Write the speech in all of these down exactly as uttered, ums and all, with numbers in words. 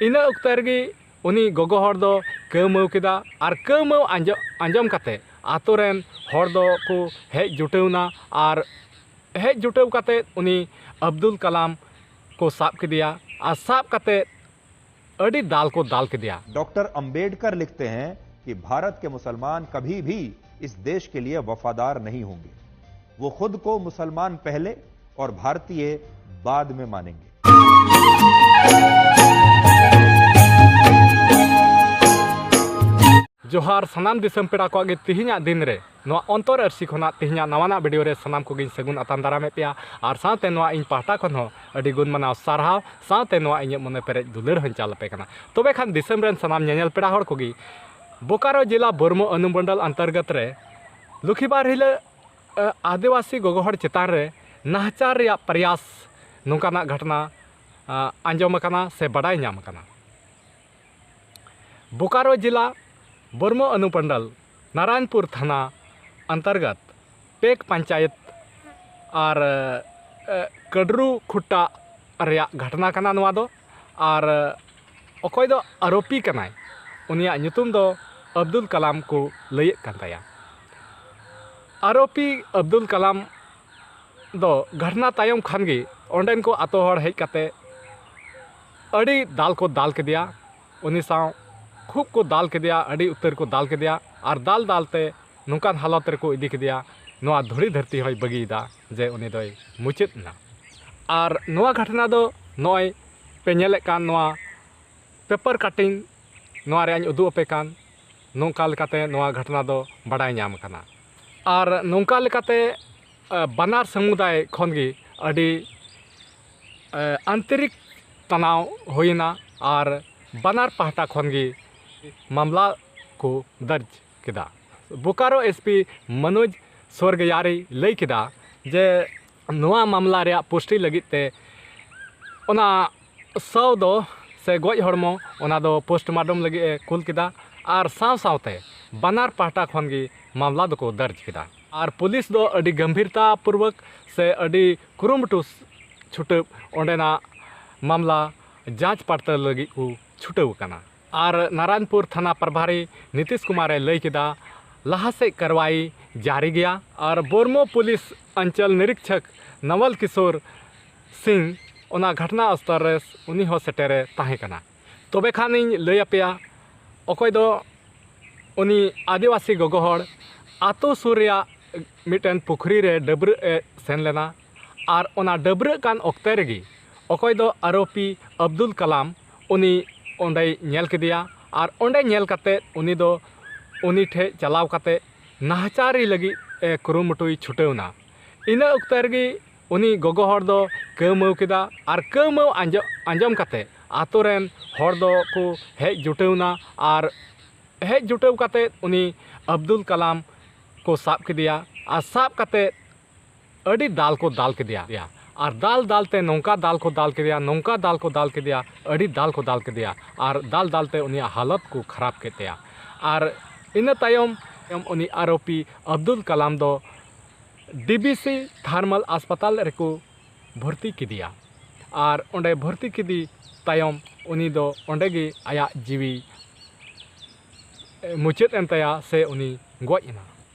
ᱤᱱᱟᱹ ᱚᱠᱛᱚ ᱨᱮᱜᱮ ᱩᱱᱤ ᱜᱚᱜᱚ ᱦᱚᱲ ᱫᱚ ᱠᱟᱹᱣᱢᱟᱹᱣ ᱠᱮᱫᱟ᱾ ᱟᱨ ᱠᱟᱹᱣᱢᱟᱹᱣ ᱟᱸᱡᱚ-, ᱟᱸᱡᱚᱢ ᱠᱟᱛᱮ ᱟᱛᱳ ᱨᱮᱱ ᱦᱚᱲ ᱫᱚᱠᱚ ᱦᱮᱡ ᱡᱩᱴᱟᱹᱣ ᱮᱱᱟ᱾ ᱟᱨ ᱦᱮᱡ ᱡᱩᱴᱟᱹᱣ ᱠᱟᱛᱮ ᱩᱱᱤ ᱟᱵᱫᱩᱞ ᱠᱟᱞᱟᱢ ᱠᱚ ᱥᱟᱵ ᱠᱮᱫᱮᱭᱟ᱾ ᱟᱨ ᱥᱟᱵ ᱠᱟᱛᱮ ᱟᱹᱰᱤ ᱫᱟᱞ ᱠᱚ ᱫᱟᱞ ᱠᱮᱫᱮᱭᱟ᱾ डॉक्टर अंबेडकर लिखते हैं कि भारत के मुसलमान कभी भी इस देश के लिए वफादार नहीं होंगे। वो खुद को मुसलमान पहले और भारतीय बाद में मानेंगे। ᱡᱚᱦᱟᱨ ᱥᱟᱱᱟᱢ ᱫᱤᱥᱚᱢ ᱯᱮᱲᱟ ᱠᱚᱣᱟᱜ ᱜᱮ᱾ ᱛᱮᱦᱮᱧᱟᱜ ᱫᱤᱱ ᱨᱮ ᱱᱚᱣᱟ ᱚᱱᱛᱚᱨ ᱟᱹᱨᱥᱤ ᱠᱷᱚᱱᱟᱜ ᱛᱮᱦᱮᱧᱟᱜ ᱱᱟᱣᱟᱱᱟᱜ video ᱨᱮ ᱥᱟᱱᱟᱢ ᱠᱚᱜᱮᱧ ᱥᱟᱹᱜᱩᱱ ᱟᱛᱟᱝ ᱫᱟᱨᱟᱢᱮᱫ ᱯᱮᱭᱟ᱾ ᱟᱨ ᱥᱟᱶᱛᱮ ᱱᱚᱣᱟ ᱤᱧ ᱯᱟᱦᱴᱟ ᱠᱷᱚᱱ ᱦᱚᱸ ᱟᱹᱰᱤ ᱜᱩᱱ ᱢᱟᱱᱟᱣ ᱥᱟᱨᱦᱟᱣ, ᱥᱟᱶᱛᱮ ᱱᱚᱣᱟ ᱤᱧᱟᱹᱜ ᱢᱚᱱᱮ ᱯᱮᱨᱮᱡ ᱫᱩᱞᱟᱹᱲ ᱦᱚᱸᱧ ᱪᱟᱞ ᱟᱯᱮ ᱠᱟᱱᱟ᱾ ᱛᱚᱵᱮ ᱠᱷᱟᱱ ᱫᱤᱥᱚᱢ ᱨᱮᱱ ᱥᱟᱱᱟᱢ ᱧᱮᱧᱮᱞ ᱯᱮᱲᱟ ᱦᱚᱲ ᱠᱚᱜᱮ, ᱵᱳᱠᱟᱨᱳ ᱡᱮᱞᱟ ᱵᱚᱨᱢᱚ ᱚᱱᱩᱢᱚᱱᱰᱚᱞ ᱚᱱᱛᱚᱨᱜᱚᱛ ᱨᱮ ᱞᱩᱠᱷᱤᱵᱟᱨ ᱦᱤᱞᱳᱜ, ᱮ, ᱟᱹᱫᱤᱵᱟᱹᱥᱤ ᱜᱚᱜᱚ ᱦᱚᱲ ᱪᱮᱛᱟᱱ ᱨᱮ ᱱᱟᱦᱟᱪᱟᱨ ᱨᱮᱭᱟᱜ ᱯᱨᱚᱭᱟᱥ, ᱱᱚᱝᱠᱟᱱᱟᱜ ᱜᱷᱚᱴᱚᱱᱟ, ᱮ, ᱟᱸᱡᱚᱢ ᱟᱠᱟᱱᱟ ᱥᱮ ᱵᱟᱰᱟᱭ ᱧᱟᱢ ᱟᱠᱟᱱᱟ᱾ ᱵᱳᱠᱟᱨᱳ ᱡᱮᱞᱟ ᱵᱚᱨᱢᱚ ᱚᱱᱩᱢᱚᱱᱰᱚᱞ ᱱᱟᱨᱟᱭᱚᱱᱯᱩᱨ ᱛᱷᱟᱱᱟ ᱚᱱᱛᱚᱨᱜᱚᱛ ᱯᱮᱠ ᱯᱚᱧᱪᱟᱭᱮᱛ ᱟᱨ, ᱮ, ᱠᱟᱹᱰᱨᱩ ᱠᱷᱩᱴᱴᱟ ᱨᱮᱭᱟᱜ ᱜᱷᱚᱴᱚᱱᱟ ᱠᱟᱱᱟ ᱱᱚᱣᱟ ᱫᱚ᱾ ᱟᱨ ᱚᱠᱚᱭ ᱫᱚ ᱟᱨᱳᱯᱤ ᱠᱟᱱᱟᱭ, ᱩᱱᱤᱭᱟᱜ ᱧᱩᱛᱩᱢ ᱫᱚ ᱟᱵᱫᱩᱞ ᱠᱟᱞᱟᱢ ᱠᱚ ᱞᱟᱹᱭᱮᱫ ᱠᱟᱱ ᱛᱟᱭᱟ᱾ ᱟᱨᱳᱯᱤ ᱟᱵᱫᱩᱞ ᱠᱟᱞᱟᱢ ᱫᱚ ᱜᱷᱚᱴᱚᱱᱟ ᱛᱟᱭᱚᱢ ᱠᱷᱟᱱ ᱜᱮ ᱚᱸᱰᱮᱱ ᱠᱚ ᱟᱛᱳ ᱦᱚᱲ ᱦᱮᱡ ᱠᱟᱛᱮ ᱟᱹᱰᱤ ᱫᱟᱞ ᱠᱚ ᱫᱟᱞ ᱠᱮᱫᱮᱭᱟ᱾ ᱩᱱᱤ ᱥᱟᱶ ᱠᱷᱩᱵ ᱠᱚ ᱫᱟᱞ ᱠᱮᱫᱮᱭᱟ, ᱟᱹᱰᱤ ᱩᱛᱟᱹᱨ ᱠᱚ ᱫᱟᱞ ᱠᱮᱫᱮᱭᱟ᱾ ᱟᱨ ᱫᱟᱞ ᱫᱟᱞ ᱛᱮ ᱱᱚᱝᱠᱟᱱ ᱦᱟᱞᱚᱛ ᱨᱮᱠᱚ ᱤᱫᱤ ᱠᱮᱫᱮᱭᱟ, ᱱᱚᱣᱟ ᱫᱷᱩᱲᱤ ᱫᱷᱟᱹᱨᱛᱤ ᱦᱚᱸᱭ ᱵᱟᱹᱜᱤᱭᱮᱫᱟ ᱡᱮ ᱩᱱᱤ ᱫᱚᱭ ᱢᱩᱪᱟᱹᱫ ᱮᱱᱟ᱾ ᱟᱨ ᱱᱚᱣᱟ ᱜᱷᱚᱴᱚᱱᱟ ᱫᱚ ᱱᱚᱜᱼᱚᱭ ᱯᱮ ᱧᱮᱞᱮᱫ ᱠᱟᱱ ᱱᱚᱣᱟ paper cutting, ᱱᱚᱣᱟ ᱨᱮᱭᱟᱜ ᱤᱧ ᱩᱫᱩᱜ ᱟᱯᱮ ᱠᱟᱱ, ᱱᱚᱝᱠᱟ ᱞᱮᱠᱟᱛᱮ ᱱᱚᱣᱟ ᱜᱷᱚᱴᱚᱱᱟ ᱫᱚ ᱵᱟᱰᱟᱭ ᱧᱟᱢ ᱟᱠᱟᱱᱟ᱾ ᱟᱨ ᱱᱚᱝᱠᱟ ᱞᱮᱠᱟᱛᱮ, ᱮ, ᱵᱟᱱᱟᱨ ᱥᱟᱢᱩᱫᱟᱭ ᱠᱷᱚᱱ ᱜᱮ ᱟᱹᱰᱤ, ᱮ, ᱟᱱᱛᱚᱨᱤᱠ ᱛᱟᱱᱟᱣ ᱦᱩᱭᱮᱱᱟ ᱟᱨ ᱵᱟᱱᱟᱨ ᱯᱟᱦᱴᱟ ᱠᱷᱚᱱ ᱜᱮ ᱢᱟᱢᱞᱟ ᱠᱚ ᱫᱟᱨᱡᱽ ᱠᱮᱫᱟ᱾ ᱵᱳᱠᱟᱨᱳ SP ᱢᱚᱱᱳᱡᱽ ᱥᱚᱨᱜᱤᱭᱟᱨᱤ ᱞᱟᱹᱭ ᱠᱮᱫᱟ ᱡᱮ ᱱᱚᱣᱟ ᱢᱟᱢᱞᱟ ᱨᱮᱭᱟᱜ ᱯᱩᱥᱴᱤ ᱞᱟᱹᱜᱤᱫ ᱛᱮ ᱚᱱᱟ ᱥᱟᱶ ᱫᱚ ᱥᱮ ᱜᱚᱡ ᱦᱚᱲᱢᱚ ᱚᱱᱟ ᱫᱚ postmortem ᱞᱟᱹᱜᱤᱫ ᱮ ᱠᱩᱞ ᱠᱮᱫᱟ᱾ ᱟᱨ ᱥᱟᱶ ᱥᱟᱶᱛᱮ ᱵᱟᱱᱟᱨ ᱯᱟᱦᱴᱟ ᱠᱷᱚᱱ ᱜᱮ ᱢᱟᱢᱞᱟ ᱫᱚᱠᱚ ᱫᱟᱨᱡᱽ ᱠᱮᱫᱟ᱾ ᱟᱨ ᱯᱩᱞᱤᱥ ᱫᱚ ᱟᱹᱰᱤ ᱜᱟᱢᱵᱷᱤᱨᱛᱟ ᱯᱩᱨᱵᱚᱠ ᱥᱮ ᱟᱹᱰᱤ ᱠᱩᱨᱩᱢᱩᱴᱩ ᱪᱷᱩᱴᱟᱹᱣ ᱚᱸᱰᱮᱱᱟᱜ ᱢᱟᱢᱞᱟ ᱡᱟᱸᱪ ᱯᱟᱲᱛᱟᱞ ᱞᱟᱹᱜᱤᱫ ᱠᱚ ᱪᱷᱩᱴᱟᱹᱣ ᱟᱠᱟᱱᱟ᱾ ᱟᱨ ᱱᱟᱨᱟᱭᱚᱱᱯᱩᱨ ᱛᱷᱟᱱᱟ ᱯᱨᱚᱵᱷᱟᱨᱤ ᱱᱤᱛᱤᱥ ᱠᱩᱢᱟᱨᱮ ᱞᱟᱹᱭ ᱠᱮᱫᱟ, ᱞᱟᱦᱟ ᱥᱮᱫ ᱠᱟᱨᱣᱟᱭ ᱡᱟᱹᱨᱤ ᱜᱮᱭᱟ᱾ ᱟᱨ ᱵᱚᱨᱢᱚ ᱯᱩᱞᱤᱥ ᱚᱧᱪᱚᱞ ᱱᱤᱨᱤᱠᱪᱷᱚᱠ ᱱᱚᱣᱚᱞ ᱠᱤᱥᱳᱨ ᱥᱤᱝ ᱚᱱᱟ ᱜᱷᱚᱴᱱᱟ ᱥᱛᱷᱚᱞ ᱨᱮ ᱩᱱᱤ ᱦᱚᱸ ᱥᱮᱴᱮᱨᱮ ᱛᱟᱦᱮᱸ ᱠᱟᱱᱟ᱾ ᱛᱚᱵᱮ ᱠᱷᱟᱱ ᱤᱧ ᱞᱟᱹᱭ ᱟᱯᱮᱭᱟ, ᱚᱠᱚᱭ ᱫᱚ ᱩᱱᱤ ᱟᱹᱫᱤᱵᱟᱹᱥᱤ ᱜᱚᱜᱚ ᱦᱚᱲ ᱟᱛᱳ ᱥᱩᱨ ᱨᱮᱭᱟᱜ ᱢᱤᱫᱴᱮᱱ ᱯᱩᱠᱷᱨᱤ ᱨᱮ ᱰᱟᱹᱵᱽᱨᱟᱹᱜ ᱮ ᱥᱮᱱ ᱞᱮᱱᱟ᱾ ᱟᱨ ᱚᱱᱟ ᱰᱟᱹᱵᱽᱨᱟᱹᱜ ᱠᱟᱱ ᱚᱠᱛᱮ ᱨᱮᱜᱮ ᱚᱠᱚᱭ ᱫᱚ ᱟᱨᱳᱯᱤ ᱟᱵᱫᱩᱞ ᱠᱟᱞᱟᱢ ᱩᱱᱤ ᱚᱸᱰᱮᱭ ᱧᱮᱞ ᱠᱮᱫᱮᱭᱟ᱾ ᱟᱨ ᱚᱸᱰᱮ ᱧᱮᱞ ᱠᱟᱛᱮ ᱩᱱᱤ ᱫᱚ ᱩᱱᱤ ᱴᱷᱮᱡ ᱪᱟᱞᱟᱣ ᱠᱟᱛᱮ ᱱᱟᱦᱟᱪᱟᱨᱤ ᱞᱟᱹᱜᱤᱫ ᱮ ᱠᱩᱨᱩᱢᱩᱴᱩᱭ ᱪᱷᱩᱴᱟᱹᱣ ᱮᱱᱟ᱾ ᱤᱱᱟᱹ ᱚᱠᱛᱮ ᱨᱮᱜᱮ ᱩᱱᱤ ᱜᱚᱜᱚ ᱦᱚᱲ ᱫᱚ ᱠᱟᱹᱣᱢᱟᱹᱣ ᱠᱮᱫᱟ᱾ ᱟᱨ ᱠᱟᱹᱣᱢᱟᱹᱣ ᱟᱸᱡᱚ-, ᱟᱸᱡᱚᱢ ᱠᱟᱛᱮ ᱟᱛᱳ ᱨᱮᱱ ᱦᱚᱲ ᱫᱚ ᱠᱚ ᱦᱮᱡ ᱡᱩᱴᱟᱹᱣ ᱮᱱᱟ᱾ ᱟᱨ ᱦᱮᱡ ᱡᱩᱴᱟᱹᱣ ᱠᱟᱛᱮ ᱩᱱᱤ ᱟᱵᱫᱩᱞ ᱠᱟᱞᱟᱢ ᱠᱚ ᱥᱟᱵ ᱠᱮᱫᱮᱭᱟ᱾ ᱟᱨ ᱥᱟᱵ ᱠᱟᱛᱮ ᱟᱹᱰᱤ ᱫᱟᱞ ᱠᱚ ᱫᱟᱞ ᱠᱮᱫᱮᱭᱟ᱾ ᱟᱨ ᱫᱟᱞ ᱫᱟᱞ ᱛᱮ ᱱᱚᱝᱠᱟ ᱫᱟᱞ ᱠᱚ ᱫᱟᱞ ᱠᱮᱫᱮᱭᱟ, ᱱᱚᱝᱠᱟ ᱫᱟᱞ ᱠᱚ ᱫᱟᱞ ᱠᱮᱫᱮᱭᱟ, ᱟᱹᱰᱤ ᱫᱟᱞ ᱠᱚ ᱫᱟᱞ ᱠᱮᱫᱮᱭᱟ᱾ ᱟᱨ ᱫᱟᱞ ᱫᱟᱞ ᱛᱮ ᱩᱱᱤᱭᱟᱜ ᱦᱟᱞᱚᱛ ᱠᱚ ᱠᱷᱟᱨᱟᱯ ᱠᱮᱫ ᱛᱟᱭᱟ᱾ ᱟᱨ ᱤᱱᱟᱹ ᱛᱟᱭᱚᱢ ᱩᱱᱤ ᱟᱨᱳᱯᱤ ᱟᱵᱫᱩᱞ ᱠᱟᱞᱟᱢ ᱫᱚ ᱰᱤ ᱵᱤ ᱥᱤ ᱛᱷᱟᱨᱢᱟᱞ ᱦᱟᱥᱯᱟᱛᱟᱞ ᱨᱮᱠᱚ ᱵᱷᱚᱨᱛᱤ ᱠᱮᱫᱮᱭᱟ᱾ ᱟᱨ ᱚᱸᱰᱮ ᱵᱷᱚᱨᱛᱤ ᱠᱮᱫᱮ ᱛᱟᱭᱚᱢ ᱩᱱᱤ ᱫᱚ ᱚᱸᱰᱮ ᱜᱮ ᱟᱭᱟᱜ ᱡᱤᱣᱤ ᱢᱩᱪᱟᱹᱫ ᱮᱱ ᱛᱟᱭᱟ ᱥᱮ ᱩᱱᱤ ᱜᱚᱡ ᱮᱱᱟ᱾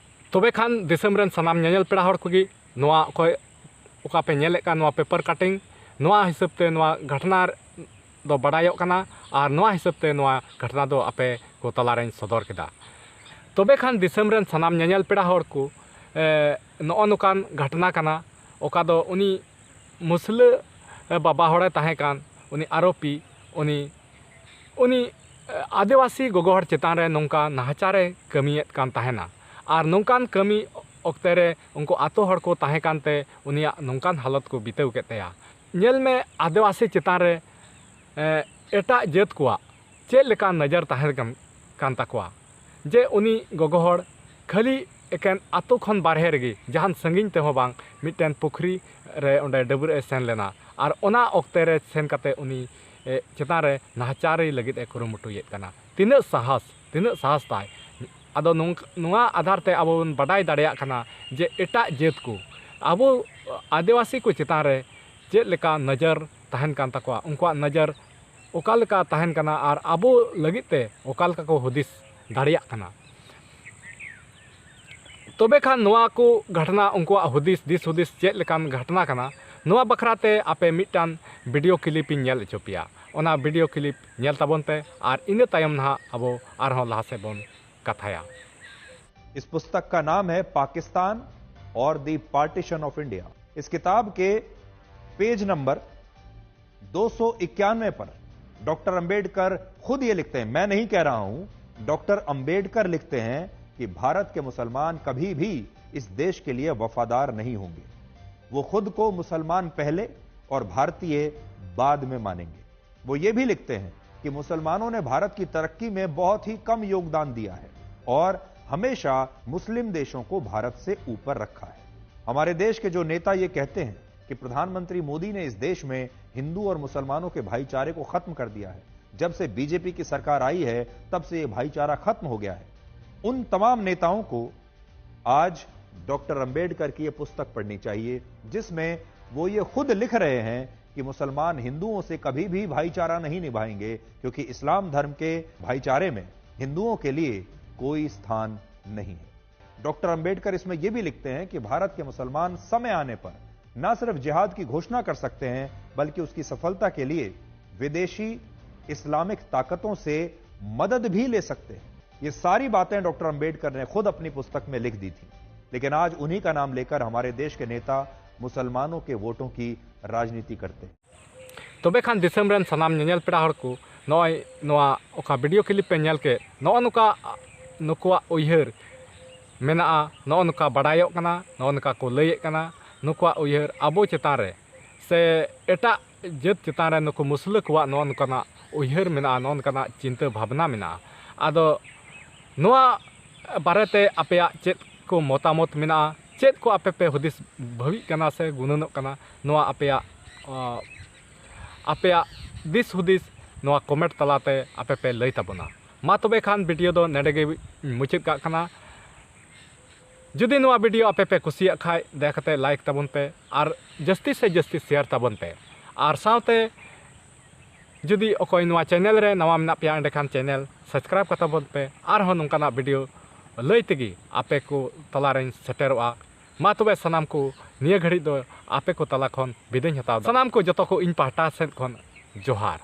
ᱛᱚᱵᱮ ᱠᱷᱟᱱ ᱫᱤᱥᱚᱢ ᱨᱮᱱ ᱥᱟᱱᱟᱢ ᱧᱮᱧᱮᱞ ᱯᱮᱲᱟ ᱦᱚᱲ ᱠᱚᱜᱮ ᱱᱚᱣᱟ ᱚᱠᱚᱭ, ᱚᱠᱟ ᱯᱮ ᱧᱮᱞᱮᱫ ᱠᱟᱱ ᱱᱚᱣᱟ ᱯᱮᱯᱟᱨ ᱠᱟᱴᱤᱝ, ᱱᱚᱣᱟ ᱦᱤᱥᱟᱹᱵ ᱛᱮ ᱱᱚᱣᱟ ᱜᱷᱚᱴᱱᱟ ᱫᱚ ᱵᱟᱰᱟᱭᱚᱜ ᱠᱟᱱᱟ᱾ ᱟᱨ ᱱᱚᱣᱟ ᱦᱤᱥᱟᱹᱵ ᱛᱮ ᱱᱚᱣᱟ ᱜᱷᱚᱴᱱᱟ ᱫᱚ ᱟᱯᱮ ᱠᱚ ᱛᱟᱞᱟᱨᱮᱧ ᱥᱚᱫᱚᱨ ᱠᱮᱫᱟ᱾ ᱛᱚᱵᱮ ᱠᱷᱟᱱ ᱫᱤᱥᱚᱢ ᱨᱮᱱ ᱥᱟᱱᱟᱢ ᱧᱮᱧᱮᱞ ᱯᱮᱲᱟ ᱦᱚᱲ ᱠᱚ, ᱮ, ᱱᱚᱜᱼᱚ ᱱᱚᱝᱠᱟᱱ ᱜᱷᱚᱴᱱᱟ ᱠᱟᱱᱟ, ᱚᱠᱟ ᱫᱚ ᱩᱱᱤ ᱢᱩᱥᱞᱟᱹ, ᱮ, ᱵᱟᱵᱟ ᱦᱚᱲᱮ ᱛᱟᱦᱮᱸ ᱠᱟᱱ, ᱩᱱᱤ ᱟᱨᱳᱯᱤ, ᱩᱱᱤ, ᱩᱱᱤ, ᱮ, ᱟᱹᱫᱤᱵᱟᱹᱥᱤ ᱜᱚᱜᱚ ᱦᱚᱲ ᱪᱮᱛᱟᱱ ᱨᱮ ᱱᱚᱝᱠᱟ ᱱᱟᱦᱟᱪᱟᱨᱮ ᱠᱟᱹᱢᱤᱭᱮᱫ ᱠᱟᱱ ᱛᱟᱦᱮᱱᱟ᱾ ᱟᱨ ᱱᱚᱝᱠᱟᱱ ᱠᱟᱹᱢᱤ ᱚᱠᱛᱮ ᱨᱮ ᱩᱱᱠᱩ ᱟᱛᱳ ᱦᱚᱲ ᱠᱚ ᱛᱟᱦᱮᱸ ᱠᱟᱱᱛᱮ ᱩᱱᱤᱭᱟᱜ ᱱᱚᱝᱠᱟᱱ ᱦᱟᱞᱚᱛ ᱠᱚ ᱵᱤᱛᱟᱹᱣ ᱠᱮᱫ ᱛᱟᱭᱟ᱾ ᱧᱮᱞ ᱢᱮ, ᱟᱹᱫᱤᱵᱟᱹᱥᱤ ᱪᱮᱛᱟᱱ ᱨᱮ, ᱮ, ᱮᱴᱟᱜ ᱡᱟᱹᱛ ᱠᱚᱣᱟᱜ ᱪᱮᱫ ᱞᱮᱠᱟ ᱱᱚᱡᱚᱨ ᱛᱟᱦᱮᱸ ᱠᱟᱱ, ᱠᱟᱱ ᱛᱟᱠᱚᱣᱟ, ᱡᱮ ᱩᱱᱤ ᱜᱚᱜᱚ ᱦᱚᱲ ᱠᱷᱟᱹᱞᱤ ᱮᱠᱮᱱ ᱟᱛᱳ ᱠᱷᱚᱱ ᱵᱟᱨᱦᱮ ᱨᱮᱜᱮ, ᱡᱟᱦᱟᱱ ᱥᱟᱺᱜᱤᱧ ᱛᱮᱦᱚᱸ ᱵᱟᱝ, ᱢᱤᱫᱴᱮᱱ ᱯᱩᱠᱷᱨᱤ ᱨᱮ ᱚᱸᱰᱮ ᱰᱟᱹᱵᱽᱨᱟᱹᱜ ᱮ ᱥᱮᱱ ᱞᱮᱱᱟ᱾ ᱟᱨ ᱚᱱᱟ ᱚᱠᱛᱮ ᱨᱮ ᱥᱮᱱ ᱠᱟᱛᱮ ᱩᱱᱤ, ᱮ, ᱪᱮᱛᱟᱱ ᱨᱮ ᱱᱟᱦᱟᱪᱟᱨᱤ ᱞᱟᱹᱜᱤᱫ ᱮ ᱠᱩᱨᱩᱢᱩᱴᱩᱭᱮᱫ ᱠᱟᱱᱟ᱾ ᱛᱤᱱᱟᱹᱜ ᱥᱟᱦᱟᱥ, ᱛᱤᱱᱟᱹᱜ ᱥᱟᱦᱟᱥ ᱛᱟᱭ! ᱟᱫᱚ ᱱᱚᱝ-, ᱱᱚᱣᱟ ᱟᱫᱷᱟᱨ ᱛᱮ ᱟᱵᱚ ᱵᱚᱱ ᱵᱟᱰᱟᱭ ᱫᱟᱲᱮᱭᱟᱜ ᱠᱟᱱᱟ ᱡᱮ ᱮᱴᱟᱜ ᱡᱟᱹᱛ ᱠᱚ ᱟᱵᱚ ᱟᱹᱫᱤᱵᱟᱹᱥᱤ ᱠᱚ ᱪᱮᱛᱟᱱ ᱨᱮ ᱪᱮᱫ ᱞᱮᱠᱟ ᱱᱚᱡᱚᱨ ᱛᱟᱦᱮᱱ ᱠᱟᱱ ᱛᱟᱠᱚᱣᱟ, ᱩᱱᱠᱩᱣᱟᱜ ᱱᱚᱡᱚᱨ ᱚᱠᱟ ᱞᱮᱠᱟ ᱛᱟᱦᱮᱱ ᱠᱟᱱᱟ ᱟᱨ ᱟᱵᱚ ᱞᱟᱹᱜᱤᱫ ᱛᱮ ᱚᱠᱟ ᱞᱮᱠᱟ ᱠᱚ ᱦᱩᱫᱤᱥ ᱫᱟᱲᱮᱭᱟᱜ ᱠᱟᱱᱟ᱾ ᱛᱚᱵᱮ ᱠᱷᱟᱱ ᱱᱚᱣᱟ ᱠᱚ ᱜᱷᱚᱴᱚᱱᱟ, ᱩᱱᱠᱩᱣᱟᱜ ᱦᱩᱫᱤᱥ, ᱫᱤᱥ ᱦᱩᱫᱤᱥ ᱪᱮᱫ ᱞᱮᱠᱟᱱ ᱜᱷᱚᱴᱚᱱᱟ ᱠᱟᱱᱟ, ᱱᱚᱣᱟ ᱵᱟᱠᱷᱨᱟ ᱛᱮ ᱟᱯᱮ ᱢᱤᱫᱴᱟᱝ video clip ᱤᱧ ᱧᱮᱞ ᱦᱚᱪᱚ ᱯᱮᱭᱟ᱾ ᱚᱱᱟ video clip ᱧᱮᱞ ᱛᱟᱵᱚᱱ ᱯᱮ ᱟᱨ ᱤᱱᱟᱹ ᱛᱟᱭᱚᱢ ᱱᱟᱦᱟᱜ ᱟᱵᱚ ᱟᱨᱦᱚᱸ ᱞᱟᱦᱟ ᱥᱮᱫ ᱵᱚᱱ ᱠᱟᱛᱷᱟᱭᱟ᱾ इस पुस्तक का नाम है पाकिस्तान और द पार्टीशन ऑफ इंडिया। इस किताब के पेज नंबर दो सौ इक्यानवे पर डॉक्टर अंबेडकर खुद ये लिखते हैं, मैं नहीं कह रहा हूं, डॉक्टर अंबेडकर लिखते हैं कि भारत के मुसलमान कभी भी इस देश के लिए वफादार नहीं होंगे। वो खुद को मुसलमान पहले और भारतीय बाद में मानेंगे। वो ये भी लिखते हैं कि मुसलमानों ने भारत की तरक्की में बहुत ही कम योगदान दिया है और हमेशा मुस्लिम देशों को भारत से ऊपर रखा है। हमारे देश के जो नेता ये कहते हैं कि प्रधानमंत्री मोदी ने इस देश में हिंदू और मुसलमानों के भाईचारे को खत्म कर दिया है, जब से बीजेपी की सरकार आई है तब से ये भाईचारा खत्म हो गया है, उन तमाम नेताओं को आज डॉक्टर अंबेडकर की ये पुस्तक पढ़नी चाहिए, जिसमें वो ये खुद लिख रहे हैं कि मुसलमान हिंदुओं से कभी भी भाईचारा नहीं निभाएंगे, क्योंकि इस्लाम धर्म के भाईचारे में हिंदुओं के लिए कोई स्थान नहीं है। डॉक्टर अंबेडकर इसमें ये भी लिखते हैं कि भारत के मुसलमान समय आने पर न सिर्फ जिहाद की घोषणा कर सकते हैं, बल्कि उसकी सफलता के लिए विदेशी इस्लामिक ताकतों से मदद भी ले सकते हैं। ये सारी बातें डॉक्टर अंबेडकर ने खुद अपनी पुस्तक में लिख दी थी, लेकिन आज उन्हीं का नाम लेकर हमारे देश के नेता मुसलमानों के वोटों की राजनीति करते हैं। ᱛᱚᱵᱮ ᱠᱷᱟᱱ ᱫᱤᱥᱚᱢ ᱨᱮᱱ ᱥᱟᱱᱟᱢ ᱧᱮᱧᱮᱞ ᱯᱮᱲᱟ ᱦᱚᱲ ᱠᱚ, ᱱᱚᱜᱼᱚᱭ ᱱᱚᱣᱟ ᱚᱠᱟ video clip ᱯᱮ ᱧᱮᱞ ᱠᱮᱫ, ᱱᱚᱜᱼᱚ ᱱᱚᱝᱠᱟ ᱱᱩᱠᱩᱣᱟᱜ ᱩᱭᱦᱟᱹᱨ ᱢᱮᱱᱟᱜᱼᱟ, ᱱᱚᱜᱼᱚ ᱱᱚᱝᱠᱟ ᱵᱟᱰᱟᱭᱚᱜ ᱠᱟᱱᱟ, ᱱᱚᱜᱼᱚ ᱱᱚᱝᱠᱟ ᱠᱚ ᱞᱟᱹᱭᱮᱫ ᱠᱟᱱᱟ᱾ ᱱᱩᱠᱩᱣᱟᱜ ᱩᱭᱦᱟᱹᱨ ᱟᱵᱚ ᱪᱮᱛᱟᱱ ᱨᱮ ᱥᱮ ᱮᱴᱟᱜ ᱡᱟᱹᱛ ᱪᱮᱛᱟᱱ ᱨᱮ ᱱᱩᱠᱩ ᱢᱩᱥᱞᱟᱹ ᱠᱚᱣᱟᱜ ᱱᱚᱜᱼᱚ ᱱᱚᱝᱠᱟᱱᱟᱜ ᱩᱭᱦᱟᱹᱨ ᱢᱮᱱᱟᱜᱼᱟ, ᱱᱚᱜᱼᱚ ᱱᱚᱝᱠᱟᱱᱟᱜ ᱪᱤᱱᱛᱟᱹ ᱵᱷᱟᱵᱽᱱᱟ ᱢᱮᱱᱟᱜᱼᱟ᱾ ᱟᱫᱚ ᱱᱚᱣᱟ ᱵᱟᱨᱮᱛᱮ ᱟᱯᱮᱭᱟᱜ ᱪᱮᱫ ᱠᱚ ᱢᱚᱛᱟᱢᱚᱛ ᱢᱮᱱᱟᱜᱼᱟ? ᱪᱮᱫ ᱠᱚ ᱟᱯᱮ ᱯᱮ ᱦᱩᱫᱤᱥ ᱵᱷᱟᱹᱵᱤᱜ ᱠᱟᱱᱟ ᱥᱮ ᱜᱩᱱᱟᱹᱱᱚᱜ ᱠᱟᱱᱟ? ᱱᱚᱣᱟ ᱟᱯᱮᱭᱟᱜ, ᱟᱸ, ᱟᱯᱮᱭᱟᱜ ᱫᱤᱥ ᱦᱩᱫᱤᱥ ᱱᱚᱣᱟ comment ᱛᱟᱞᱟᱛᱮ ᱟᱯᱮ ᱯᱮ ᱞᱟᱹᱭ ᱛᱟᱵᱚᱱᱟ᱾ ᱢᱟ ᱛᱚᱵᱮ ᱠᱷᱟᱱ video ᱫᱚ ᱱᱚᱰᱮ ᱜᱮ ᱢᱩᱪᱟᱹᱫ ᱠᱟᱜ ᱠᱟᱱᱟ᱾ ᱡᱩᱫᱤ ᱱᱚᱣᱟ video ᱟᱯᱮ ᱯᱮ ᱠᱩᱥᱤᱭᱟᱜ ᱠᱷᱟᱡ, ᱫᱟᱭᱟ ᱠᱟᱛᱮ like ᱛᱟᱵᱚᱱ ᱯᱮ ᱟᱨ ᱡᱟᱹᱥᱛᱤ ᱥᱮ ᱡᱟᱹᱥᱛᱤ share ᱛᱟᱵᱚᱱ ᱯᱮ᱾ ᱟᱨ ᱥᱟᱶᱛᱮ ᱡᱩᱫᱤ ᱚᱠᱚᱭ ᱱᱚᱣᱟ ᱪᱮᱱᱮᱞ ᱨᱮ ᱱᱟᱣᱟ ᱢᱮᱱᱟᱜ ᱯᱮᱭᱟ, ᱮᱸᱰᱮᱠᱷᱟᱱ ᱪᱮᱱᱮᱞ ᱥᱟᱵᱥᱠᱨᱟᱭᱤᱵ ᱠᱟᱛᱟ ᱵᱚᱱ ᱯᱮ᱾ ᱟᱨᱦᱚᱸ ᱱᱚᱝᱠᱟᱱᱟᱜ ᱵᱷᱤᱰᱤᱭᱳ ᱞᱟᱹᱭ ᱛᱮᱜᱮ ᱟᱯᱮ ᱠᱚ ᱛᱟᱞᱟᱨᱮᱧ ᱥᱮᱴᱮᱨᱚᱜᱼᱟ᱾ ᱢᱟ ᱛᱚᱵᱮ ᱥᱟᱱᱟᱢ ᱠᱚ ᱱᱤᱭᱟᱹ ᱜᱷᱟᱹᱲᱤᱡ ᱫᱚ ᱟᱯᱮ ᱠᱚ ᱛᱟᱞᱟ ᱠᱷᱚᱱ ᱵᱤᱫᱟᱹᱧ ᱦᱟᱛᱟᱣ ᱮᱫᱟ᱾ ᱥᱟᱱᱟᱢ ᱠᱚ ᱡᱚᱛᱚ ᱠᱚ ᱤᱧ ᱯᱟᱦᱴᱟ ᱥᱮᱫ ᱠᱷᱚᱱ ᱡᱚᱦᱟᱨ᱾